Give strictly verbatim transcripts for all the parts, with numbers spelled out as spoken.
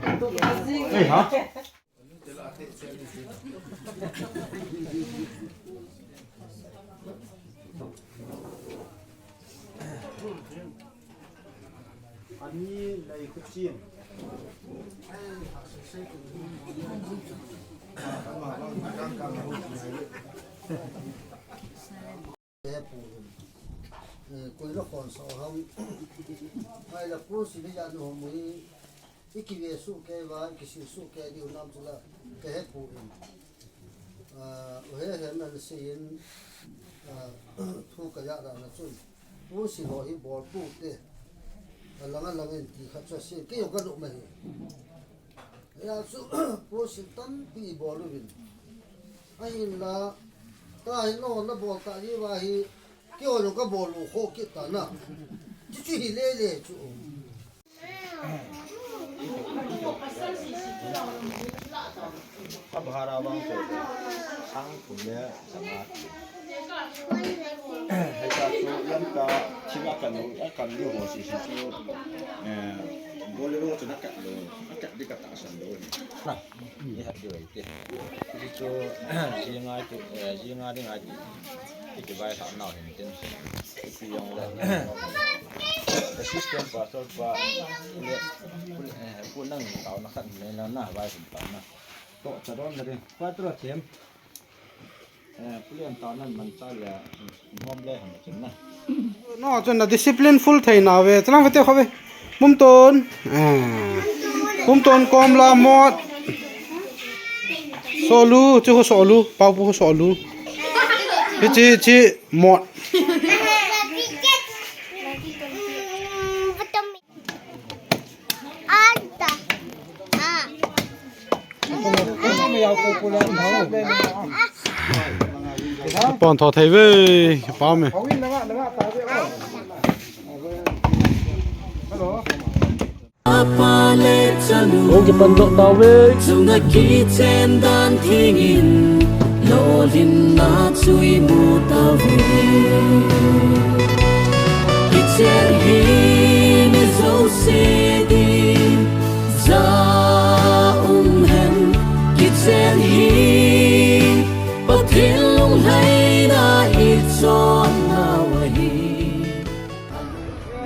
Ei, ha? Ani lei khuchim. He pu hin. Eh, koi la khon so ham. Ai la pu si le ya no mu hi. I kive suh kei va, i kisil suh kei diu nam chu la, ka he pu in. Ah, u he he man si in, ah, thu ka ya ra na chun. Pu si lo hi bol pu te. A lang a lang in ti khat chu si, kei yo ka lo ma hi. Ya chu, pu si tampi bol u vin. Ahin la, ta hi lo na bol ta ni va hi, kei yo ka bol u kho kit ta na. Chu chu hi le le chu. A bhara vang ko sang kum le sanga. Hei ta chu lam ta thim a kan lo, a kan lo ho si si chu. Eh, Bolero chu na kat lo, a kat di ka ta san lo. Na. Ni hat deu ahi te. Hichu, jinga tu, eh, jinga ding ahi ti. Ti kivaihom nau hin tin. Ti jong le. Assistant pastor pa, le, eh, pu nang tao na khat le na, na vaihom tao na. To, cha don na ding. Kuatro chem. No, chun na discipline full thei na ve. Chulang vete kho ve. Bumton. Eh. Bumton, Komla, Mot. Solu, chu ho Solu, Paupu ho Solu. Hichi, chi, Mot. Pon tho thei ve, pa me. Hello. Apa le chanu. Ong kipan doh tau ve. Chunga kichen dan thingin lolhinna chu imu tauve. Kichen hi mi jouse din ja um hen. Kichen hi Pathen lunglhaina ichonna ahi.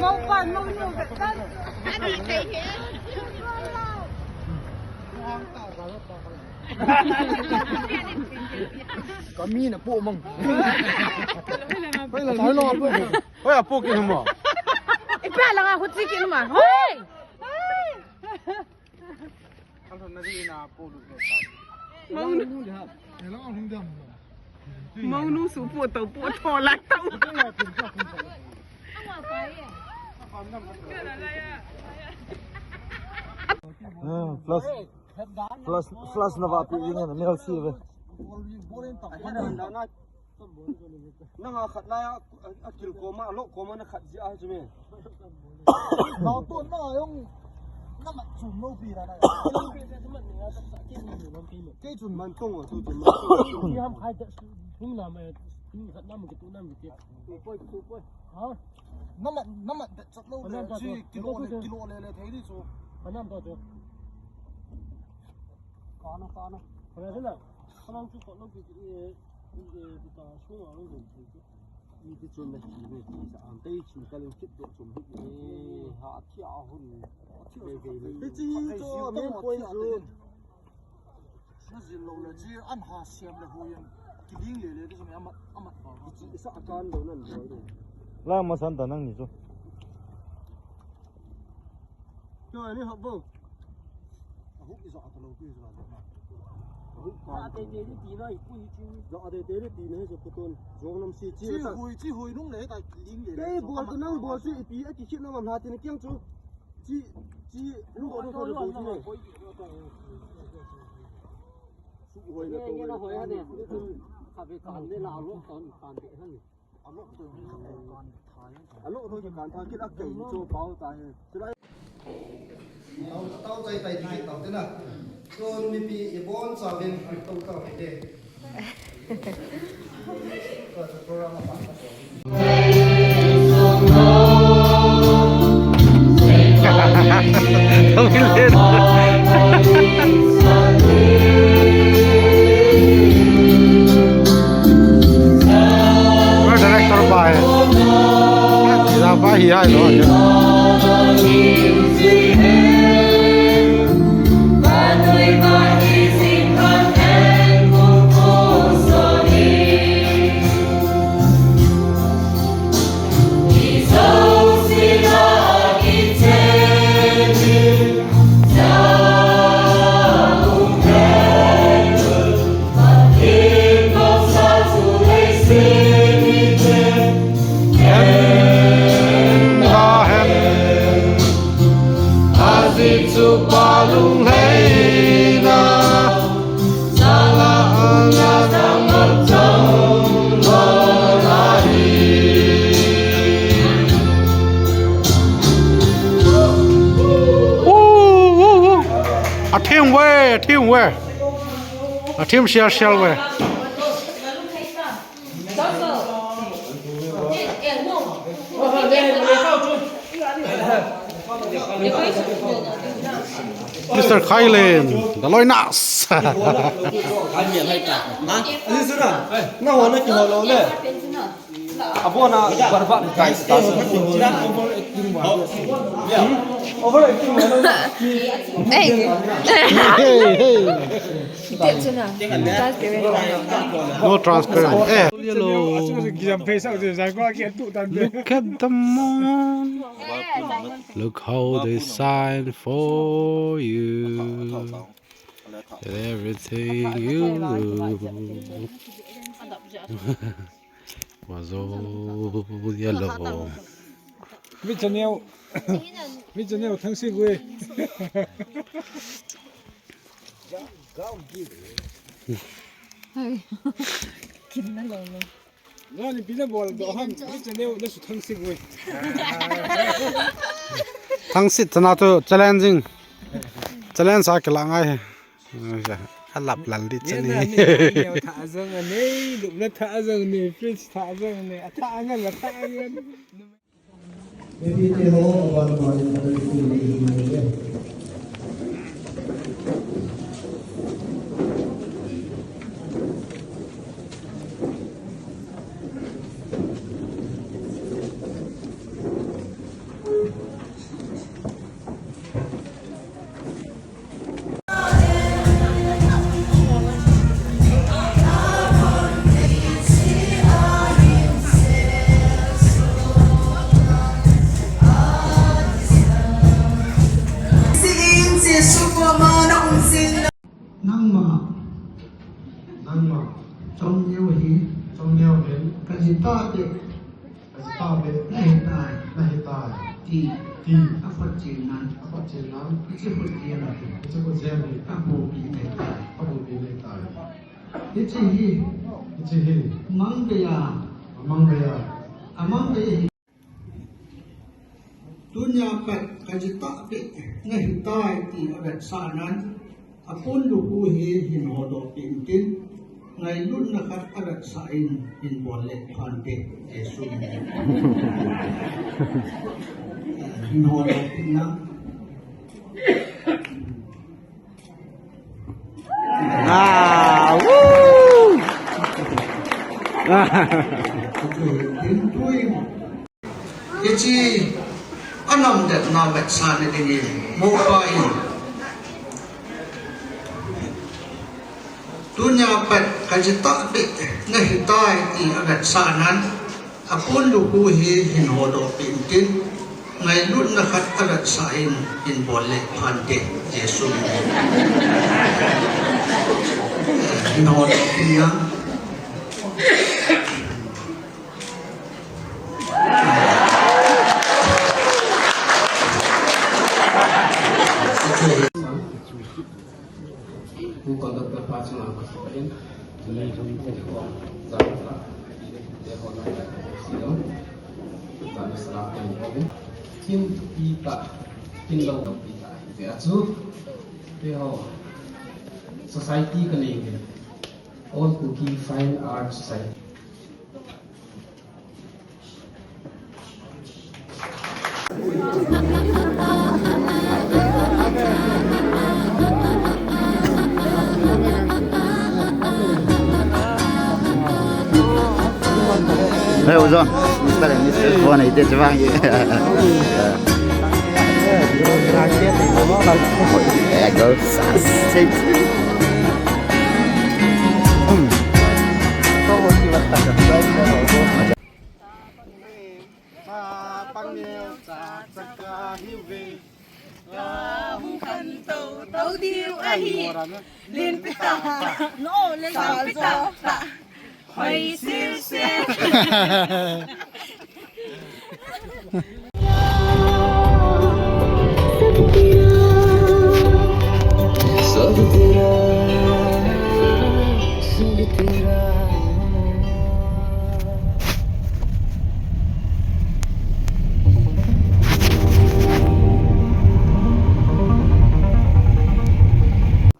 Mopa, mo nu, ani thei he. Kami na po mang. Hoy, la, hoy, la, po. Hoy, apo ki mo. Ipa la nga huti ki ma. Hoy! Mangnu, mangnu su pu tau pu tho la tau. Ah, plus, plus, plus na va pi ring na mel si ve. Nanga khat lai a, a kil koma, a lo koma na khat ji a chu me. Nau ton na jong, na mat chum lo pi la na. Kei chun man tong o, tu chun man tong. Ki ham khai ta, hung na me, hung khat na me, ki tu na me, ki. Tu poi, tu poi. Ha? Na mat, na mat da chat lo le, chi kilo le, kilo le le thei di chu. Ka nam ta chu. Ka na, ka na. Ka na, ka na. Ka nam chu ko lo ki, eh, Ni ti chun na hi ni, sa am tei chun ka ling kit doh chun hi ni, ha, a thia a hun. Kei, kei, kei. Hichi hi chu main point chu. Na jil lo le chi an ha siam le hu yan. Kiling le le ti chu amat, amat pa. Hichi sa a kan lo nan boi de. La ma san ta nang ni chu. Kyo ani hop bo. Ahuk i za ta lo pi za na. Ahuk pa. Za te te ni ti na i pu hi chu. Za te te ni ti na hi so puton. Jong nam si chi. Chi hui, chi hui nung le ta ling le. Kei bol tu nang bol chu ipi a ki khit na mam ha ti ni kiang chu. Chi, chi lu ko ko ko ni. Su hoi na to. Ni na hoi ha ne. Ka be kan ne la lo ton kan be ha ni. A lo thoi kan tha kit a kei chu pau ta hi. Tau, tau tai tai kit tau te na. Tun mipi i bon chauvin an to tau hi te. Ka chu program a pa ka to. Tau hi le. Uh, uh, uh. A thim ve, a thim ve. A thim sial sial ve. Mister Khailen, the Loinas. Ani sura, na ho na kihou lou le. Abona barba kai ta. Over acting. Hey. Hey, hey. No transparent. Eh. Hello. Look at the moon. Look how they shine for you. Everything you do. Wazo yellow. Mi channel. Mi channel thang si gui. Hai. Kin na lo lo. Ngani pina bol do ham, ni channel na su thang si gui. Thang si chana to challenging. Challenge sa kila ngai. A lap lal di chani. Tha jong ani, lupna tha jong ani, fridge tha jong ani, a tha ngan la tha ngan. Nangma, nangma, chomneo hi, chomneo hi, kaji tahbeh, kaji tahbeh, nahitai, nahitai, ti, ti, aphotchen nan, aphotchen nan, hiche photchen a, hiche photchen a, abupi nahitai, abupi nahitai. Hiche hi, hiche hi, mangbeiya, mangbeiya, amangbeiya hi. Tunia pat kaji tahbeh nahitai ti avetsah nan, aponlukhu hi hin hodoh peh intin, ngailutna khat avetsah in hin bol le phante, Jesu min in. Hin hodoh peh inlang. Ah, woo! Hiche anamdetna vetsahna dingin mopa in, tunia pat kaji tahbeh nahitai ti avetsah nan, aponlukhu hi hin hodoh peh intin, ngailutna khat avetsah in hin bol le phante, Jesu min in. Hin hodoh peh inlang. Pu Conductor pa chunga khuti in, tuni hung te ho, jang ta, te ho na ya, si lo, jang sa te ho. Kin pi ta, kin lo pi ta, te achu, te ho, society ka nei ke, All Kuki Fine Art Society. Hey, what's up? Mister and Missus Bonnie, this one. Yeah, go. Ka hung khantou tou diu ahi. Len pita. No, len pita. Hoi sil sil.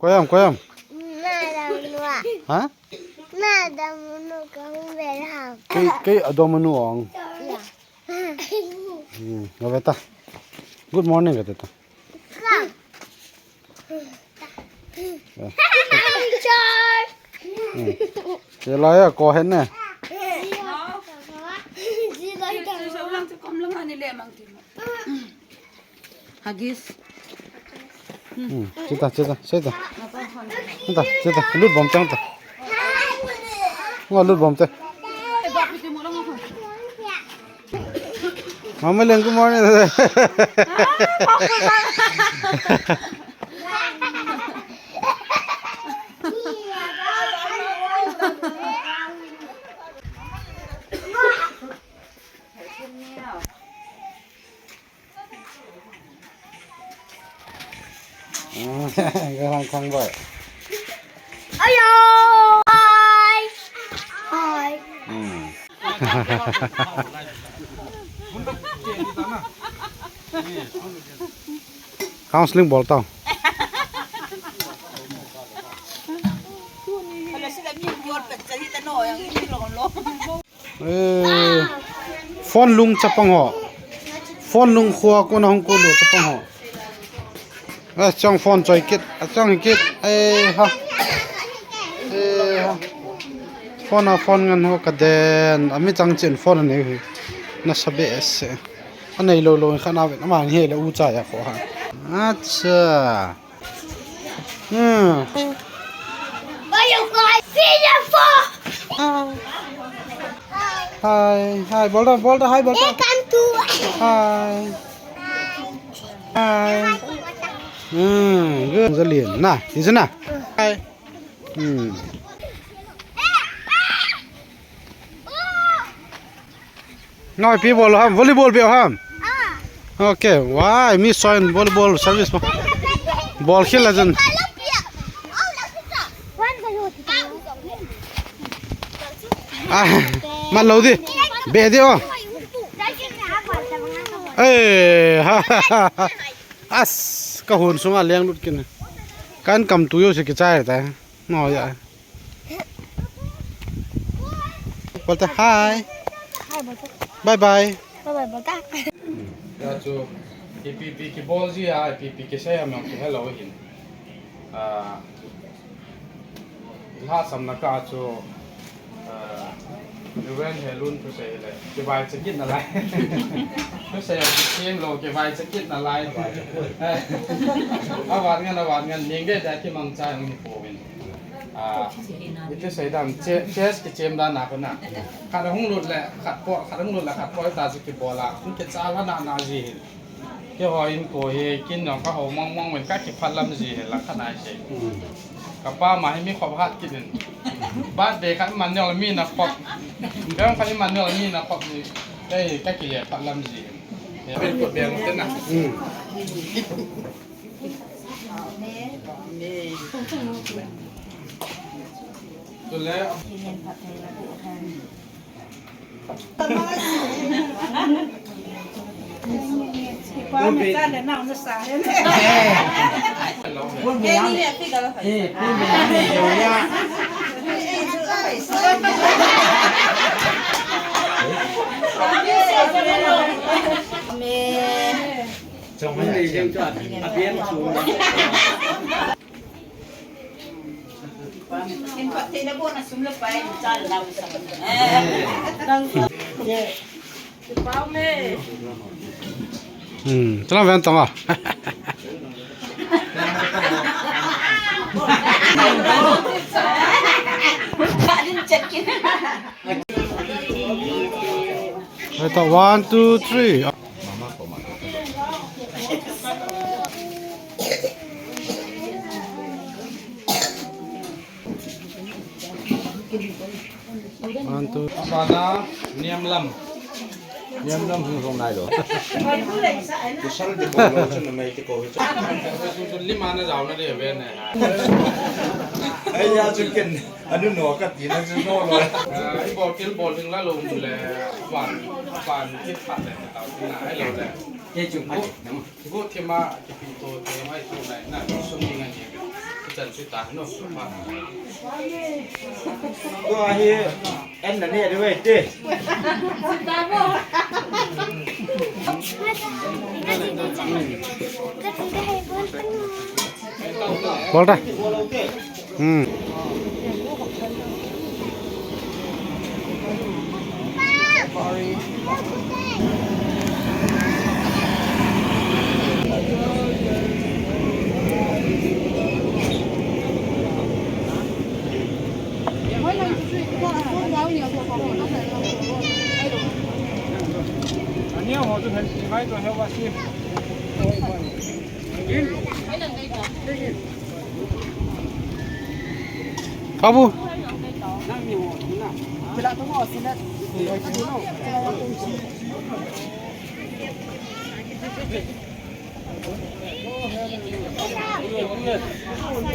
Koyam, koyam. Madam nua. Ha? Madam nua ka hung vel ham. Kei, kei adom nu ong. Ya. Hmm, nga ve ta. Good morning, ka te ta. Ka. Hmm. Che la ya ko hen ne. Huggies. Hmm, chita, chita, chita. Chita, chita. Lut bom chang ta. Nga lut bom te. Mama Leng, good morning. Garang khang bai. Ayo! Hi! Hi! Hmm. Counseling bol tao. Eh, phone lung chapang ho. Phone lung khua ko na hung ko lo chapang ho. Eh, chang phone choi kit, a chang kit. Eh, ha. Eh, ha. Phone a phone ngan ho ka den. Ami chang chin phone nei hi. Na sabe se. Anei lo lo kha na ve. Ama ni he le u cha ya kho ha. Acha. Hmm. Hi, hi, bol da, bol da, hi, bol da. Welcome to. Hi. Hi. Hmm, good. Zalin. Na, isna. Hi. Hmm. Ngai pi bol ham, volleyball pi ham. Ah. Okay, why? Mi soin volleyball service pa. Bol khel la jan. Ah, man lo di. Be di o. Eh, ha, ha, ha, ha. As, ka hun sunga leng lut kin. Kan kam tu yo se ki chai ta. No ya. Bol ta hi. Hi, bol ta. Bye bye. Bye bye, bol ta. Ya chu, ipi pi kibol ji a, ipi pi kisei a, mang ki hello hin. Ah, lhasam na ka chu, ah, Reverend Helun thusei le, kivai chakit na lai. Thusei a kisem lo, kivai chakit na lai. Avat ngan, avat ngan, ning de da kimang cha ngi po vin. Ah, iti sei dan, che-, chess kichem dan na ko na. Khat hung lut le, khat po, khat hung lut le, khat po ta chu kibol a. Hung kicha la na na ji hin. Keiho in ko hi, kin jong ka ho mong mong ven ka kiphat lam ji hin la khat nai sei. Hmm. Ka pa ma hi mi khop hat kit in. Birthday khat man jong le mi na khop. Jong khat man jong le mi na khop ni. Kei ka kile phat lam ji hin. Pen ko beng te na. Hmm. Amen. Hmm, tala ven tama. Wait, one, two, three. One, two. Abana, Niamlam. Niamlam hung hung nai lo. Kusal te ko lo, chun mai te ko. Chun lima na jao na de ve ne. Ai ya, chun ken. Anu no ka ti na chu no lo. Ah, i bol kil bol ding la lo mu le, van, van kit phat le, ta na ai lo le. Ye chu phat na mo. Go thima ki pi to te mai to na na sum ni ngan ye. Tua hi en na ne de wei te. Bol da. Hmm. Babu.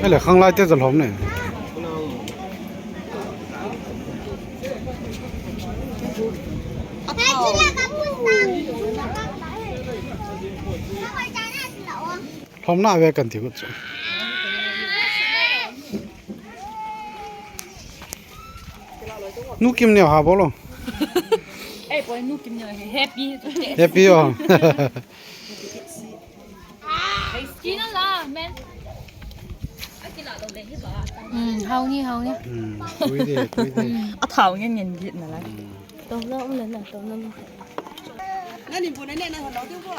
Ele khanglai te jalhom ne. Lhomna ve kan ti kut chu. Nu Kim neo ha bolo. Eh, boy, nu Kim neo he. Happy. Happy o. Hey, skin la, man. Hmm, hao ni, hao ni. Hmm, tui de, tui de. A thao ngen ngen git na lai. Tom na um na na, tom na um. Na ni bu na ne na ha lo de ko.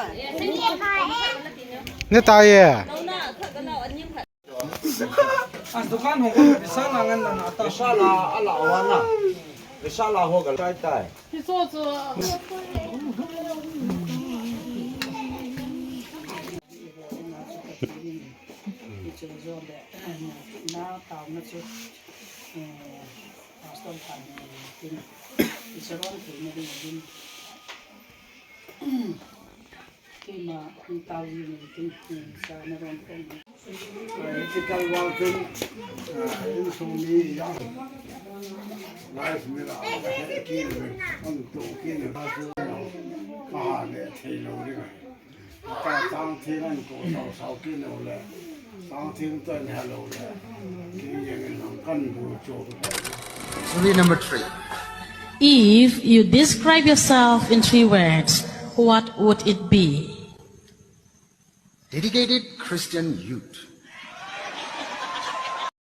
Ne ta ye. Lo na, kha ka lo an nim kha. As dukan ho ko, visa la ngan na na ta. Visa la, ala wa na. Visa la ho gal tai tai. Hi so so. Na ta na chu. Eh, pastor ta ni tin. Isaron ke ni din. Keima, hung tao ji ni tin, sa na ron kong. Ethical working, ah, in so mi yang. Life mi la, ki ni, ang to ki ni, ba su, ka ha ne, thei lo ni. Ka chang thei ngan ko, sao sao ki ni le. Sang thing toh na lo le. King Yang in lang kan bu cho. Story number three. If you describe yourself in three words, what would it be? Dedicated Christian youth.